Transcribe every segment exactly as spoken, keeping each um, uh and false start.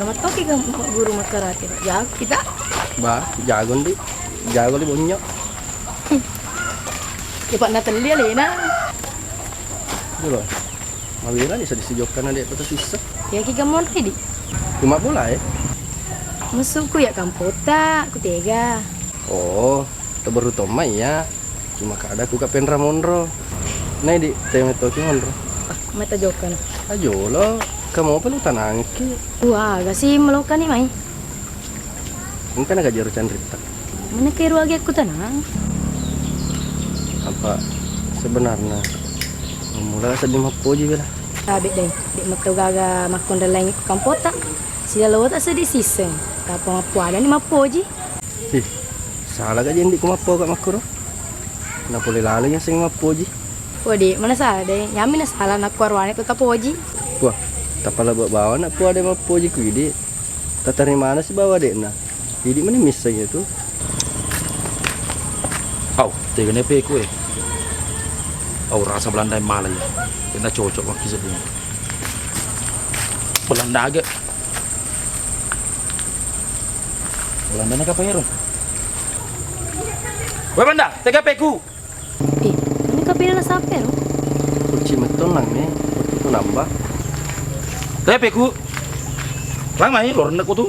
Mattoki ga guru makkarate, Pak? Jago kita. Bah, jago ndi. Jago li bonyo. Ya, Pak, natelli alena. Dulu. Mawira ni sedisi jokkana de' pata sissa. Ya, ki gamon ridi. Cuma bola, eh? Musuhku ya kampota, ku tega. Oh, teberu tomma iya. Cuma kada ku ka penra monro. Nai di, teme toki monro. Ah, meta jokkana. Ajo lo, kamu apa lu tanangki? Wah, gasi melokani mai. Engka na gaji ro canritta. Mana ke ruagi aku tanang? Apa sebenarnya mula sedih mappoji bela? Tabe deh, dek metto gaga makkonrang lain ku kampota. Sila lota sedih siseng. Tapa mappuada ni mappoji. Ih, salah ga jendi ku mappo ka makkuro? Na pole lalo nyaseng mappoji. Wah, dek, mana salah deh? Nyami na salah nakku arwane tu tapoji. Wah, tapala bawa nak puada mappoji ku idi. Tatarimana si bawa dekna. Idi mani misseng itu. Au, tegane peku eh. Au, rasa Belanda yang malah ya. Kena cocok waktu sedih. Belanda aga. Belanda na kapang ero. Weh Belanda, tega peku. Eh, ini kapina na sape ro? Kunci metto nang eh, waktu tu nambah. Tega peku. Lang mai, lor nak tu.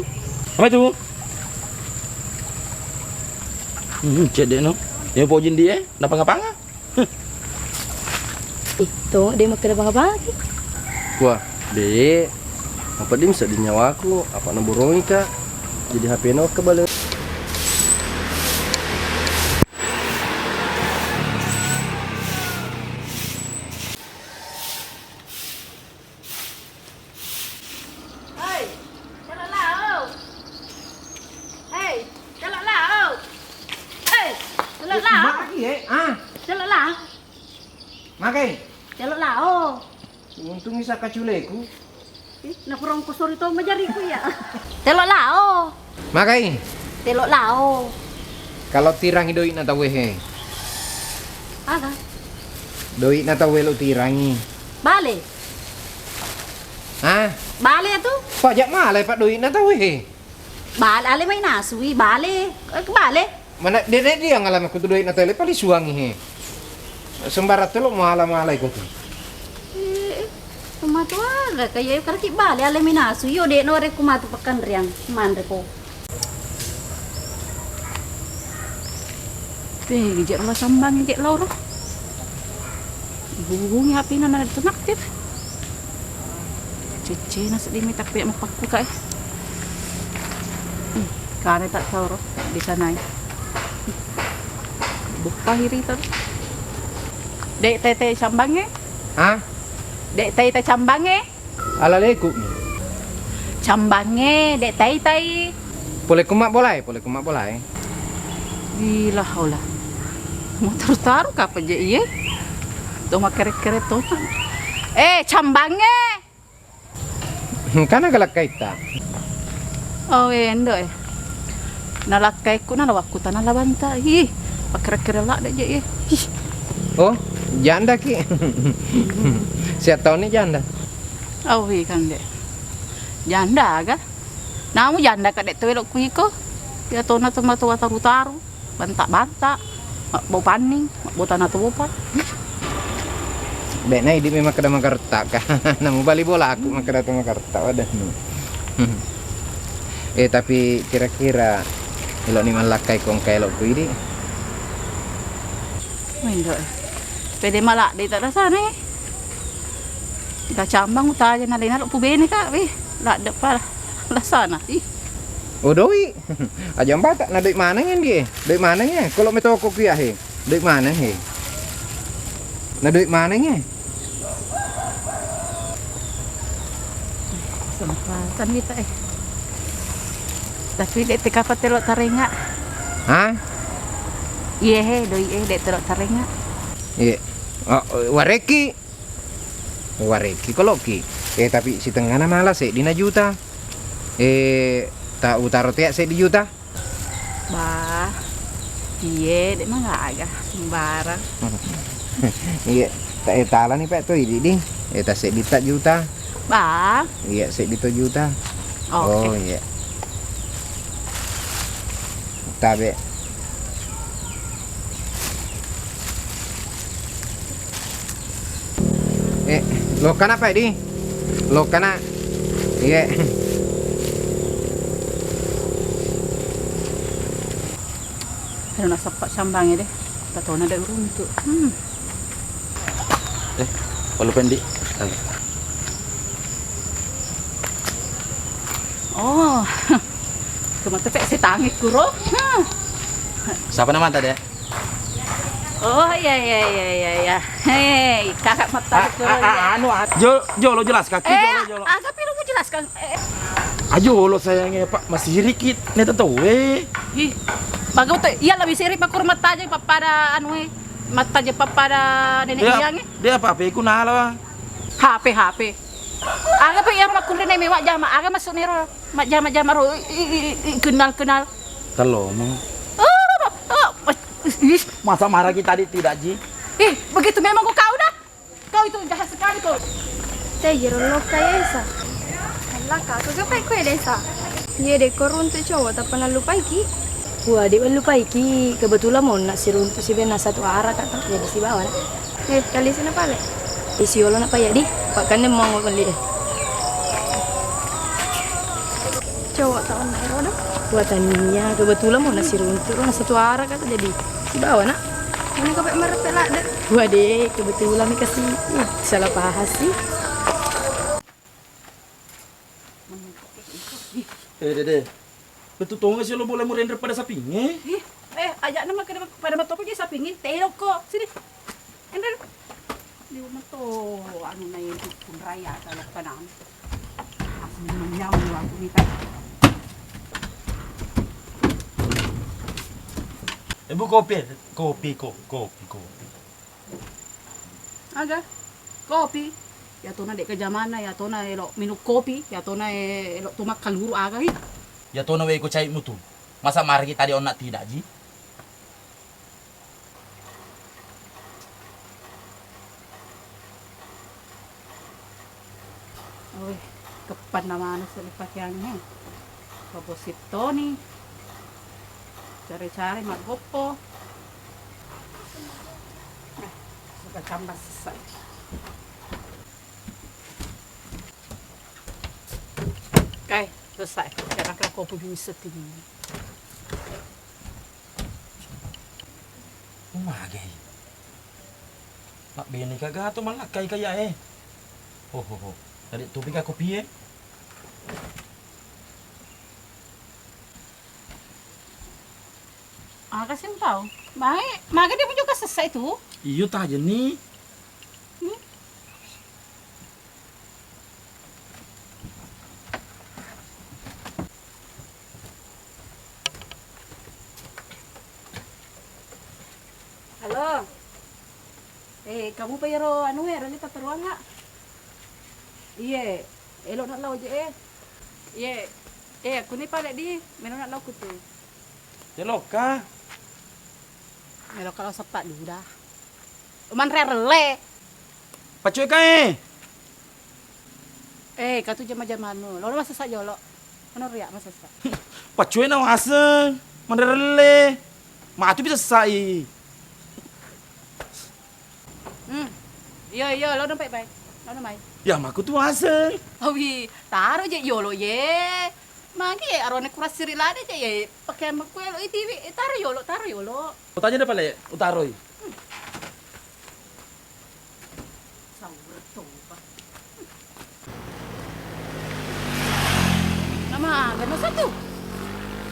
Apa itu? Hmm, cedek no. Yang pojin dia, napa ngapanga? Ih, to, de' makkeda banga-bangaki. Wah, de'. Apa de' misedding nyawaku, apa naborongi ka. Jadi H P no kebale. Hei, celo lao. Hei, celo lao. Hei, celo lao. Maki, eh? Ah. Celo lao. Makai. Celo lao. Untung isa kaculeku. Ih, na kurang kusori to majariku ya. Celo lao. Makai. Telo lao. Kalau tirangi doi'na tauwe he. Aga? Doi'na tauwe lo tirangi. Bale. Hah? Bale tu? Pajak malai pak doi'na tauwe he. Bale, ale mai nasui, bale. Eh, bale. Mana dia, dia, dia ngalami kutu doi'na tauwe palisuangi he. Sembarang telo mala-mala ikutu. Eh, eh, tomatoa ga kaya karaki bale ale minasu yo de' no rekku matu pakanriang manre ko. Teh, je' ro la Sambang je' lao ro. Hubungi H P-na na tu naktif. Cecena seddi mi tapi mappakku ka eh. Hmm, kare tak tau ro di sana eh. Buppa hiri to. Dek tete Cambangnge? Hah? Dek tete Cambangnge? Ala leku mi. Cambangnge, dek taitai. Pole kuma bolai, pole kuma bolai. Ila haula. Mau taru-taru kapa je iye? To makkere-kere to. Eh, Cambangnge. Engkana galakkaitta. Oh, endo eh. Nalakkaikku nalawakku tanah labanta. Ih, pakkere-kere ladde je eh. Ih. Oh, janda ki. Siap tahu ni janda. Oh, wi kan de. Janda aga. Namu janda ka de' tawelo kuiko. Ya tona toma toa taru-taru. Banta-banta, mabbo panning, mabbo tana topa. Dek na idi memang makkeda magaretta ka. Namu bali bola aku makkeda to magaretta wadah. Eh, tapi kira-kira elo ni mallakkai ko engka elo ku idi. Mendo. Pede maladde tak dasane. Kita cambang utaja na lena lo pubene ka we. Ladde pa dasana. Ih. Oh, doi. Aja mbata na doi maneng ndi e. Doi maneng e. Kolo metoko kuya he. Doi maneng he. Na doi maneng e. Kesempatan kita eh. Tapi dek teka pa telo tarenga. Hah? Iye he, doi e dek telo tarenga. Iye. Oh, wareki. Wareki koloki. Eh, tapi sitengana mala seddi na juta. Eh, ta utaro tea seddi juta. Bah, iye, dek magaga sembarang. Iya, ta eh, talani pak to idi di. Eh, ta seddi ta juta. Bah. Iya, seddi to juta. Oh, oke. Iya. Tabe. Eh, lokkana, Pak, di? Lokkana. Iya. Anu nasappa sambangnge de. Tatona de uruntu. Hmm. Eh, walu pendi. Oh. Cuma tepek setangi kuro. Sapa namata, Dek? Oh, iya, iya, iya, iya, iya. Hei, kakak mata kuro, iya. Anu, ah, jo-, jolo jelaskan, eh, jolo, jolo. Aga pilu mu jelaskan? Eh. Ajo lo sayangnya, Pak, masih rikit ne tau, eh. Ih, bagus tuh. Iya, lebih seri pakkur mata aja, papada anu, eh. Mata aja papada nenek biang, eh. Dia apa-apa, iku nala. H P, H P. Aga pe iyaro makkunrai mewah jama, aga masuk nero, majjama-jama ro, i, i, i, i, kenal-kenal. Tellomo. Oh, oh, oh, ih. Masa marah kita tadi tidak, Ji? Ih, begitu memang kau dah. Kau itu jahat sekali kau. Teh, jero lokka, Esa. Allaka, kau gapai kue, Desa? Iya, dek, kau runtuk cowok, tak pernah lupaiki. Wah, dek, lupaiki. Kebetulan mau nak siruntuk si bena satu arah, Kak, jadi sibawa, nak. Eh, kali sini pale. Isi olo nak payah di, pakkanne mau nggak beli, eh. Cowok tahun ero dah. Wah, tania, kebetulan mau nasi runtu, nasi tuara kata jadi sibawa, nak. Ini kau pek merepek lada. Wah, deh, kebetulan nih kasih. Ih, salah paham sih. Eh, Dede. Betul tonga sih lo boleh murenre pada sapinge. Ih, eh, ajak nama pada, pada matopo je sapinge. Telo ko. Sini. Enren. Di rumah to anu na itu pun raya kalau kenal. Asli menyawa aku minta. Ibu kopi, kopi, ko-, kopi, kopi. Aga? Kopi? Iyatona de'ka jamanna, iyatona elo' minung kopi, iyatona e-, elo' to makkaluru aga hi. Iyatona we ko cai mutu. Masa maraki tadi onna tidak ji? Oi, keppanna maneng sele pakeangnge. Pabosi toni. Care-care maggoppo. Eh, suka tambah sessa. Kai, selesai. Kira-kira kopi bisa tinggi. Umagai. Mabbene ka gato mallakkai kaya e. Ho, ho, ho. Tadi tupi ka kopie. Aga sih tau. Mai, maga dia menunjuk sesa itu. Iyo tajeni. Hmm? Halo. Eh, kamu pa iyaro anu e, rele tattaruanga? Iye, elo na lao je e. Iye, eh, kuni pale di, melo na lao kutu. Eloka. Eloka lao seppa duda. Manre rele. Paccoe kae. Eh, katu jama-jamanu. Lo masessa jolo. Ono ria masessa. Paccoe na waseng. Manre rele. Matu bisa sai. Hmm. Iyo, iyo, lo dompet bai. Lo mai. Ya, maku tu waseng. Awi, taro je yolo ye. Magi ye arone kurang siri lade je ye. Pakai maku elo itiwi. Eh, taro yolo, taro yolo. Utanya deh pale, utaroi. Saureng topa. Nama, gano satu.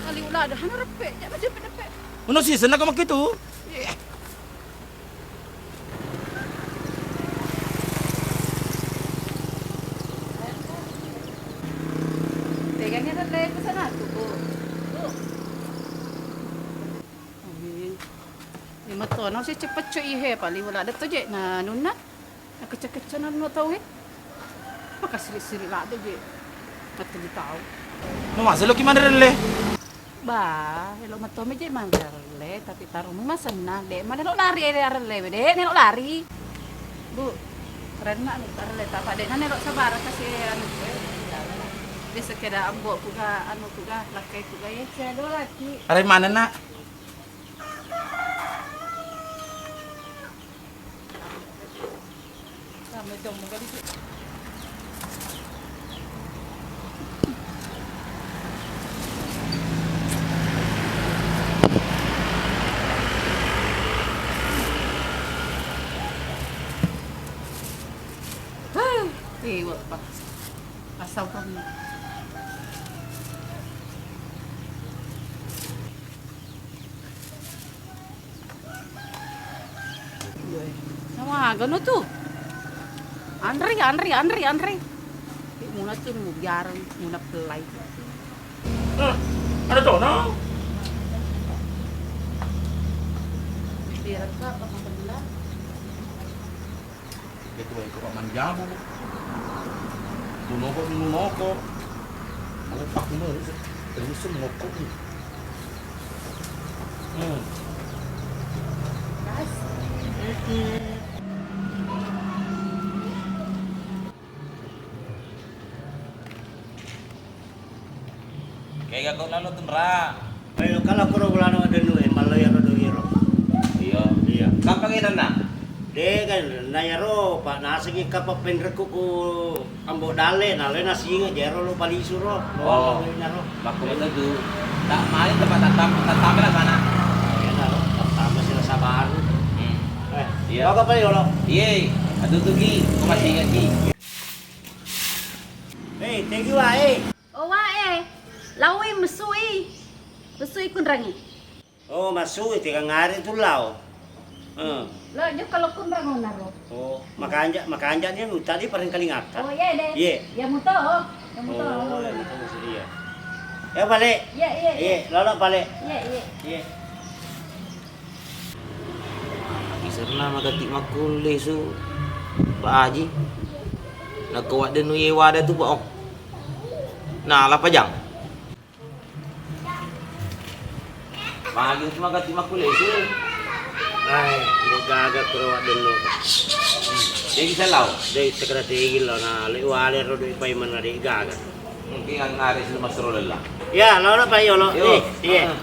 Kali ulada, hana reppe, jangan sampai deppe. Uno sih, senang kau makitu. Iya. Teganya ada pesan aku, Bu. Bu. Amin. Lima tono si cepet cuy ihe, paling wala ada tu je na nunna. Na kecce-kecce na nunna tau he. Maka siri-siri lada je. Mati di tau. No masa lo ki manre rele? Bah, elo matomi je manre rele, tapi tarumu masenna. Dek mana lo lari ere rele, dek nelo lari. Bu, renna ni rele tapa dek nane lo sabar kasih anu. Sekeda ambo kuga, anu kuga, lakkai kuga, ya, cia dola ki. Are mana, Nak? Hah, liwat, Pak. Asal kami. Sama gano tu. Anri, anri, anri, anri. Muna tu mu biarang, muna pelai. Eh, ada tono? Biar ka apa makan. Ketua iko Pak Manjabu. Tunoko, tunoko. Mau Pak Umar, terus mengokok nih. Hmm. Kega ko lalo tunra. Ayo, kala koro ulana wadennu e, mallo iyaro do iyaro. Iya. Iya. Kapang inanna? De kan, na iyaro, Pak, naseng kapang penrekku ku Ambo Dalle, na le nasinga jero lo palisu ro. Oh. Lo inaro. Makko betul tu. Tak main tempat tatam, tatam lah sana. Iya, naro. Tatam sila sabaru. Hmm. Eh, iya. Bawa apa yolo? Iye, aduh tu ki, aku masih ingat ki. Eh, thank you, ah, eh. Oh, wae. Laoi mesui. Mesui kunrangi. Oh, masui, tegang ari tu lao. Eh. Lo jokka lo kunrang onaro. Oh, makanja, makanja ni tadi pareng kalingatta. Oh, iya deh. Iya. Ya muto. Ya muto. Oh, ya muto, iya. Ya balik. Iya, iya, iya. Iya, lolo balik. Iya, iya. Iya. Iserna magatti makkulle su, Pak Haji. Nakko waddennu ye wada tu, Pak, oh. Nah, lapajang. Magi tu magatti makkulle su. Ai, de gaga kuro waddennu. Jadi salau. Dei, sekedar tegil lo, na, le wale ro doi paiman na de gaga. Mungkin yang ada sih masro lelah. Ya, lo, lo, Pak, yo, lo. Yo. Eh, iya. Ah.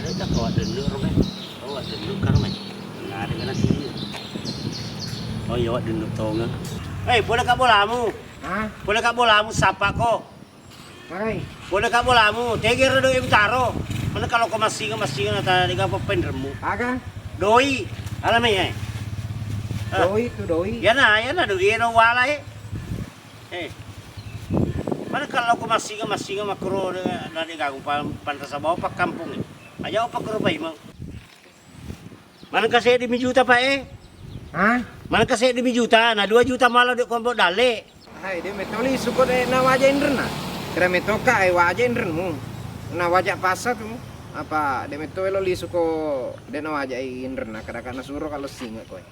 Ada tak kau dengar, Bang? Oh, dengar kan, Bang? Nggak ada kena sini. Oh, iya, dengar tonga. Eh, boleh kak bolamu? Hah? Boleh kak bolamu, sapa ko? Magai. Boleh kak bolamu, tegero doi utaro. Mana kalau ko massinga, massinga na tadi ka papenremu. Aga? Doi. Alami, eh. Ah. Doi tu doi. Ya na, ya na doi, ya na wala, eh. Eh. Mana kalau ko massinga, massinga makro de, na de gagu pan-, panrasa bawa pak kampung, eh. Aja opak kuro paimeng. Manengka seddi mi juta, Pak, eh? Hah? Manengka seddi mi juta, na dua juta mala de ko Ambo Dalle. Hai, de metto lisu ko de na waja inrenna. Kira metto ka, eh, waja inrenmu. Na waja pasa tu. Apa de metto elo lisu ko de na waja inrenna, kada ka nasuro kalau singa ko, eh.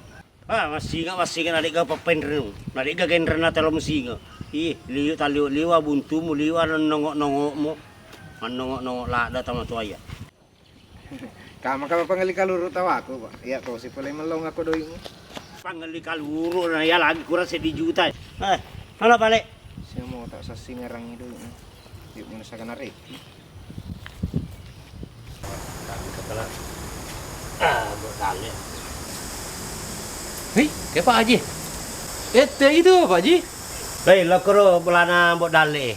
Ah, massinga, massinga na de ga papenrenu. Na de ga genrenna telo musinga. Ih, liu taliu liwa buntumu liwa nongo-nongomu. Mannongo-nongo ladda tama tuaya. Kama-kama pangelli kaluru tawaku, Pak. Iya, ko si pole mellong ako doimu. Pangelli kaluru na iya lagi kurang seddi juta. Eh, halo, balik. Siamo tak sassingerangi doimu. Yuk, muna sagana reki. Ah, Mbok Dalle. Hei, ke Pak Haji? Ette itu, Pak Haji? Hei, lokoro bolana Mbok Dalle.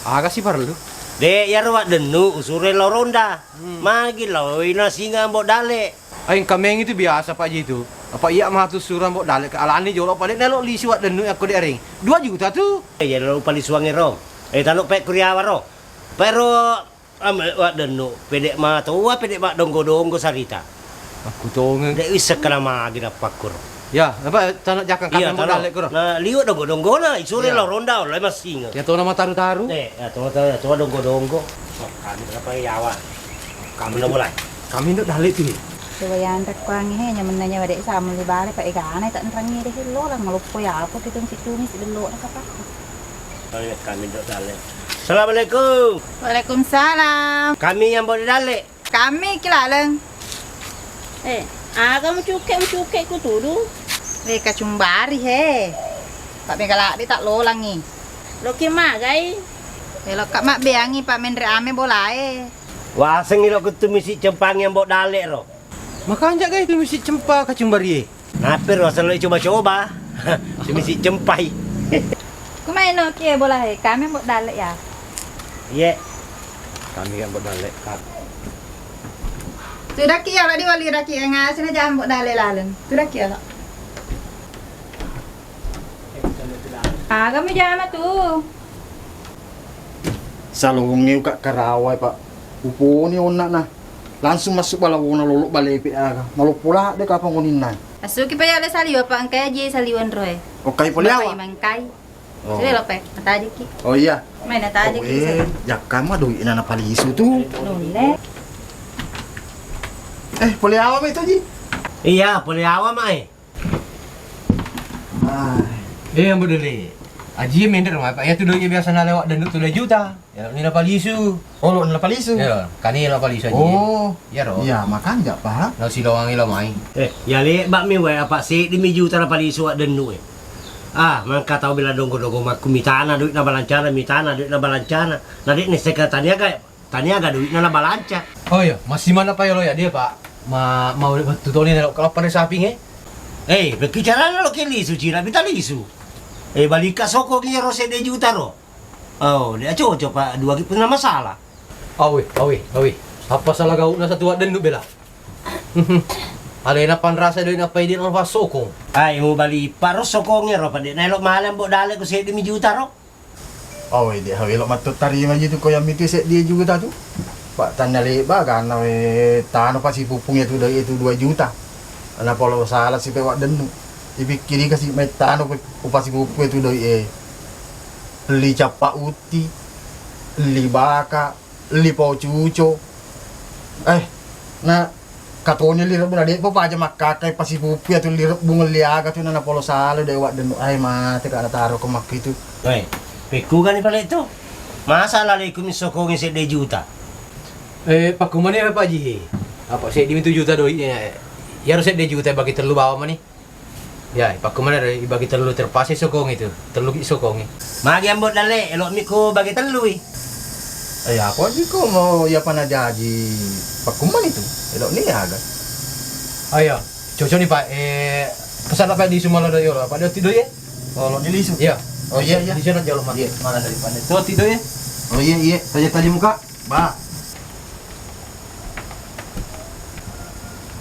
Aga sih parellu? Dek, iyaro waddennu usure lao ronda. Hmm. Magi laoi na singa Mbok Dalle. Ai, engka meng itu biasa, Pak Haji, itu. Apa iya matu surang Mbok Dalle ke alani jolo, Pak, dek, nelo lisi waddennu akko dek areng. Dua juta tu. Eh, iya lo palisuang ero. Eh, talo pek kuriawa ro. Pero, am, waddennu, pede matoa, pede maddonggo-donggo sarita. Makkutongeng. Dek wisseng kana magi nappakkuro. Ya, apa tana jakang. Iya, kami Mbok Dalle kuro. Nah, liwe donggo-donggona, isure lao ronda, oleh massinga. Ya, tona mataru-taru. Eh, ya, tona mataru, tona donggo-donggo. Oh, kami berapa yawa? Kami udah mulai. Kami Mbok Dalle tu. Coba yanre kuangi he, nyamenna nyawa dek sama li bale, Pak, egana tak nerangi deh, lo lah ngeloppo ya, apa kita si tumis delo, apa? Kami Mbok Dalle. Assalamualaikum. Waalaikumsalam. Kami yang Mbok Dalle. Kami ki laleng. Eh, aga mucukke-mucukke ku tudu? Eh, kacumbari he. Pak mega ladde tak lolangi. Loki magai? Eh, lokka mabbeangi Pak menre ame bolae. Wasengi lo ku tumisi cempangi ambo dale ro. Makanja gai tumisi cempa kacumbari e. Nappi ro, asal lo coba-coba. Tumisi cempai. Kumae no kie bola he, kami mbok dalek ya. Iye. Kami kan mbok dalek, Kak. Sudah ki ya, Pak, diwali raki ngasih na jam mbok dalek laleng. Sudah ki ya, Pak. Aga mi jama tu. Salonge uka karawai, Pak. Uponi onna na. Langsung masuk balawona lolo balepe aga. Maloppo ladde kapang oninna. Asuki pa yale saliwa, Pak, engkai aji saliwan roe. Okkai pole awa. Mangkai. Oh. Sini lo, Pak. Matajiki. Oh iya. Main natajiki. Oh, eh, jakka ma doi'na napalisu tu. Nulle. Eh, pole awa ma itu, Ji? Iya, pole awa ma, eh. Ah. Eh, Ambo Dele. Aji menre ro, Pak. Ya tu doi biasa nalewat dan tu dua juta. Ya, ni napalisu. Oh, lo napalisu? Ya, kani napalisu aji. Oh. Iya ro. Iya, makanja, Pak. Lo silongangi lo mai. Eh, ya lebak mi wae, apa seddi mi juta napalisu wa dennu e. Ah, mangka tau bela donggo-donggo makku mitana duit na balancana, mitana duit na balancana. Na dek ne seka taniaga Taniaga duitna nabalanca. Oh iya, massimana pa yolo ya dia, Pak. Ma-, mau wettu toni nalo kalappa ri sapinge. Eh, pekki carana lo ke lisu, cina pita lisu. Eh, balika sokong iyaro sedde juta ro. Oh, dia cocok, Pak. Dua gitu na masalah. Awe, awe, awe. Apa salah gauna satu waddennu bela? Alena panrasa doi nappai dia napassokong. Ai, mu bali pa ro sokonge ro, Pak. Dek naelo male mbok dale ko sedde mi juta ro. Oh, ede, hawelo matto tarima ji tu ko yang mitu seddi juta tu. Pak, tanya leba gana we tano pasipupung itu doi itu dua juta. Napolo sala si pe waddennu. Ipikkiri kasi mai tano pe upasipupung itu doi e. Li cappa utti, li baka, li pau cuco. Eh, na katoni li rebbu na de'pa paja makkakkai pasipuppu iyatu li rebbu ngelli aga tu na napolo sala de waddennu. Ai mate ka nataro ko makkitu. Weh, pekkugani pale tu? Masa laleku mi sokongi sedde juta? Eh, pakkumani Pak Ji? Apa seddi mi tu juta doi, eh, iyaro sedde juta bagi tellu bawang mani. Ya, ipakkumanaro ibagi tellu terpaksa sokongi tu. Tellu ki sokongi. Magi ambo dalle, elo mi ko bagi tellu i. Eh, apa ji ko mau iya pana jaji pakkumani tu? Elo ni aga. Ayo, cocok ni Pak. Eh, pesan apa di sumala do yolo? Apa do tido ye? Oh, lo di lisu. Iya. Oh iya iya. Di sana jolo mah. Iya. Mana dari pada? Tuh tido ye. Oh iya iya. Tanya tadi muka. Ba.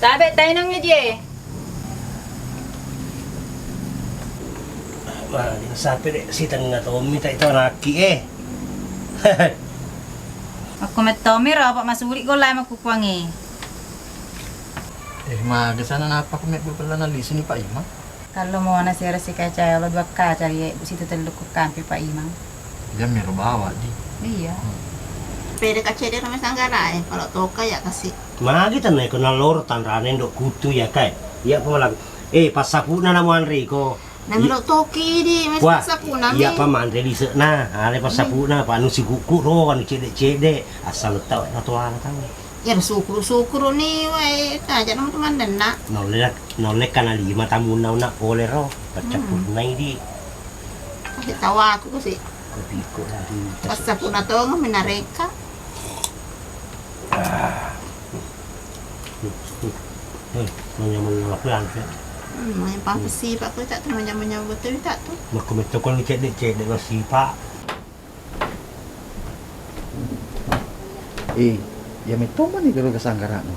Tabe tainang aja. Magi sape de sitengnga tommi tai to anakki e. Makku mettomi ro apa masuli golla makku kuangi. Eh, magi sana napa ku mebbu pella nalisuni Pak Imang? Tallo mona sera sikaca yolo dua kaca ye situ tellu ku kampi Pak Imang. Iya mero bawa di. Iya. Hmm. Pede kacede nama sanggara e, kalau toka ya kasi. Magi tenna ko nalor tanrane ndok kutu ya kai. Iya pemalang. Eh, passapu'na namu anre ko. Nami lo toki di mas passapu'na mi. Iya pa manre lise'na, ale passapu'na pa anu sikuku ro anu cede-cede asal tau na tuana tau. Iyaro sukuru-sukuru ni wae, taja namo tu mandenna. Naulle, naulle kana lima tamunna una pole ro, paccappurna idi. Kasi tawaku kasi. Kopi ko lari. Passapu'na tonga minareka. Ah. Hmm, hmm. Eh, manyameng apa ya? Hmm, main pampesi pak tu tak tu manyameng-nyameng betul tak tu. Makko metto ko ni cedde-cedde lo sipa. Eh, iya metto mani garo gasanggara'na.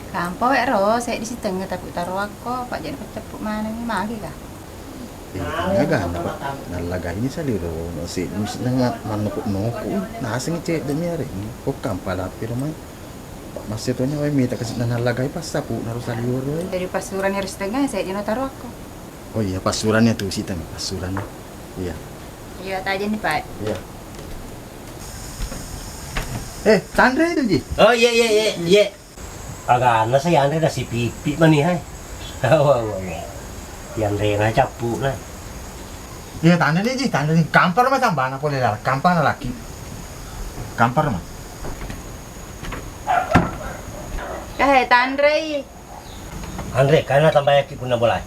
Kampa we ro, seddi sitengnga taku taroakko, Pak, jadi pacceppu manengngi magi ka? Eh, tengnga gana, Pak. Nallagai ni saliro, no, si, musti na ma-, mannoku-noku, nasengngi cedde mi arengngi. Ko kampa lappi ro mai. Pak, masse to nyawa mita kasi na nallagai passapu naro saliro ro. Jadi passurani harus tengnga, seddi na taroakko. Oh iya, passurannya tu siteng, passurannya. Iya. Iya, tajeng ni, Pak. Iya. Eh, tanre itu ji. Oh iya iya iya iya. Agana saya anre nasi pipi mani hai. Awa awa awa. Yang rena cappu na. Iya, tanre ni ji, tanre ni. Kampar mah tambana pole lah, kampar laki. Kampar mah. Eh, tanrei. Anre, karena tambayaki punna bolai.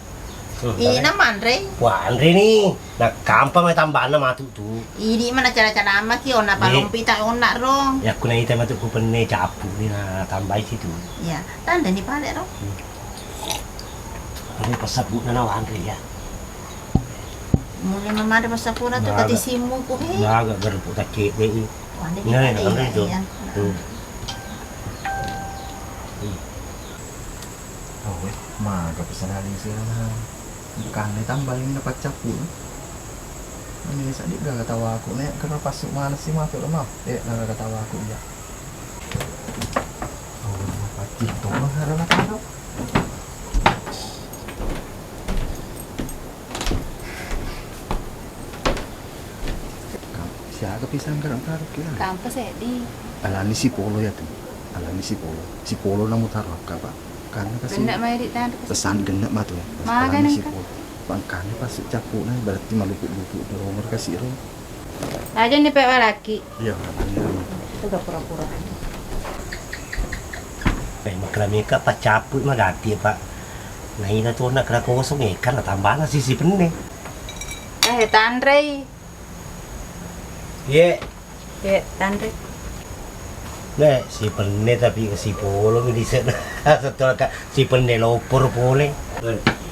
Hmm, idi' na manrei. Wah, anre ni. Nah, kampa mai tambana matu tu. Idi' mana cara-cara maki ona palompi ta ona ro. Ya kuna ita matu ku penne capu ni na tambai situ. Ya, tanda ni pale ro. Hmm. Ini pasabuna na anre ya. Mulai mamada pasapura tu tadi simu ku he. Maga garpu takke de. Wande ni pale itu. Tuh. Oh, eh, maga pesan aling sirana. Kanne tambaling na paccapu. Ini sadik gaga tawaku nek kena pasuk mana si matu lemah. Eh, na gaga tawaku iya. Oh, pacci to harana kado. Siaga pisang garang taruh kira. Kampa seddi. Alani sipolo ya tu. Alani sipolo. Sipolo namu taruh apa? Karena kasih. Genna mai di tanah. Pesan genna matu ya. Maga alani nengka. Sipolo. Bangkane pas capuk na berarti maluku-luku di nomor kasih ro. Aja ni pe walaki. Iya. Itu gak pura-pura. Eh, makramika paccapu magati ya, Pak. Nah, ina tu nak kena kosong ya, karena tambahna sisi penne. Eh, tanrei. Ye. Ye, tanrei. Nah, si penne tapi si polo mi di sana. Setelah ka-, si penne lopor pole.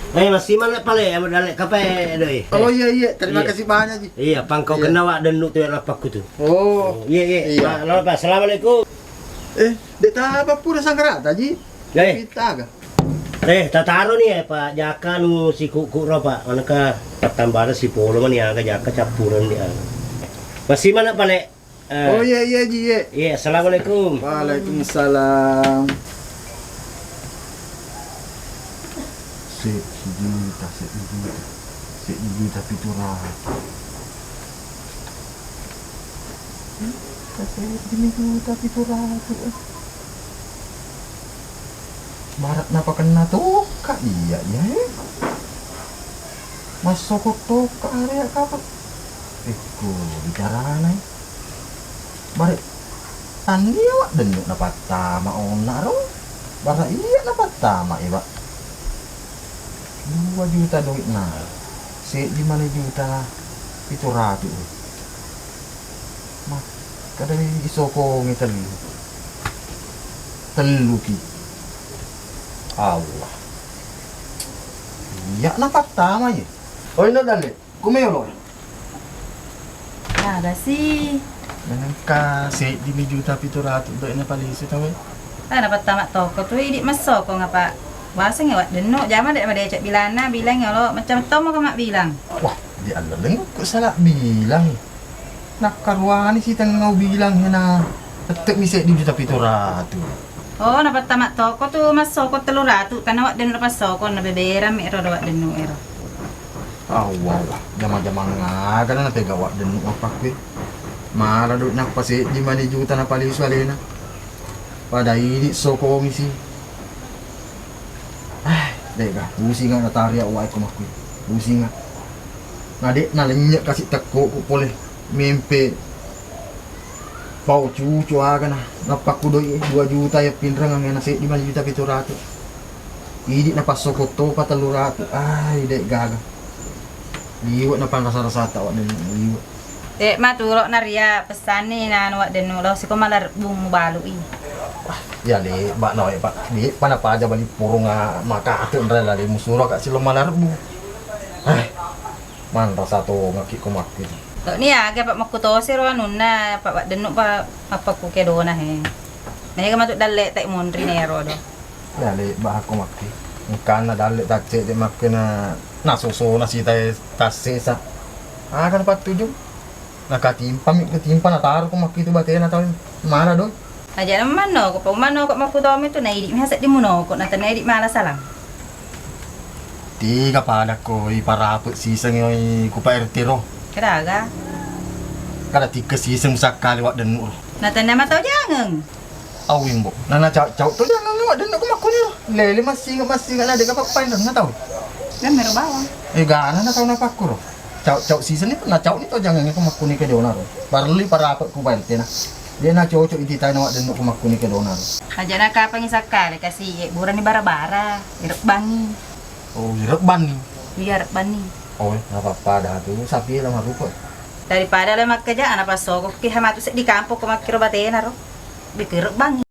Eh, masih mana pale ya, dalle kape doi. Oh iya, iya, terima kasih banyak, Ji. Iya, pangkau kena wak dennu tu ya lapakku tu. Oh. Iya, iya. Iya. Pak, Pak, assalamualaikum. Eh, dek ta apa pura sanggarata, Ji? Eh. Kita ga? Eh, tataro ni, eh, Pak Jaka nu sikuku ro, Pak. Maneka pertambahan sipolo mani aga Jaka campuran ni aga. Masih mana, Pak, Lek? Eh. Oh, iya, iya, Ji, iya. Iya, assalamualaikum. Waalaikumsalam. Si, si juta, si juta. Si juta pitu ratus. Kasih juta pitu ratus. Barat napakenna tokka iya, iya, eh. Massoko tokka area kapang. Ekko bicarana, eh. Bare tannia wak dennu napattama onna ro. Bara iya napattama, eh, Pak. Dua juta doi'na. Seddi mani juta pitu ratu. Makkeda isokongi tellu. Telluki. Allah. Iya napattama ye. Oi, no dalle. Kumelo. Aga si. Menengka seddi mi juta pitu ratu doi'na palisi tau e. Ah, napattama toko tu idi massokong apa. Waseng ya wak dennu, jama dek madecek bilanna, bilang ya lo macam tomo ko mak bilang. Wah, di allaleng ko salah bilang. Nakkaruani sitengngau bilang hena, tette'mi seddi juta pitu ratu. Oh, napattama toko tu massoko tellu ratu, tanna wak dennu napassoko, nabeberang mi ero wak dennu ero. Awwa, awwa, jama-jamang aga na natega wak dennu mappakku e. Mala doi nappa seddi mani juta napalisu alena. Pada idi sokongi si. Ah, dega, pusinga natari awwa e ko makku e. Pusinga. Na de' nalennye' kasi' tekko'ku pole mempe' pau cucu aga na, nappa ku doi' dua juta ya pinreng angena seddi mani juta pitu ratu. Idi napassoko topa tellu ratu. Ai, de' gaga. Liwe' napanrasa-rasata wak dennu liwe'. De' maturo' na ria pessanni na anu wak dennu lao siko mala rebbu mubalu'i. Wah, ya le'ba' nawe' Pak. De'pa napaja bali purunga makate' nre lale musuro ka' silo mala rebbu. Ah. Manrasa tongekki ko makkutu. Tok ni aga pa' makkutosi ro anunna pa' wak dennu pa' mappakku kedona he. Mega matu dalle' tai monri nero do. Ya le'ba' ko makki. Engkanna dalle' tacce' de' makkena nasosona sitae tassesa. Aga na pattuju. Nakatimpami ketimpa nataro ko makkitu batena tau. Mana doi. Aja' na manno ko pa' manno ko makkutomi tu na idi' mi haseddi munoko na tena idi' mala salang. Tega pada ko iparape' siseng oi ku Pak R T ro. Kedaga? Kada tikke siseng sakkali wak dennu ro. Na tena mato jangeng. Awimbo. Na na cau-cau to jangeng wak dennu ko makkuni ro. Lele massinga massinga na dega pappainrenna tau. Dan mero bawang. Eh gana na tau na pakkuro. Cau-cau siseng ni na cau ni to jangeng ko makkuni ke dona ro. Parellu iparape' ku Pak R T na. De' na cocok ititai na maddenno ko makkuni kedona ro. Aja' na kapangi sakkale kasi e, burani bara-bara, irebbangi. Oh, irebbanni. Iya, rebbanni. Oh, na pappada tu, sapi la marupa. Daripada le makkeja, ana passokoki hamatu seddi kampong ko makkiro batena ro. Biki rebbangi.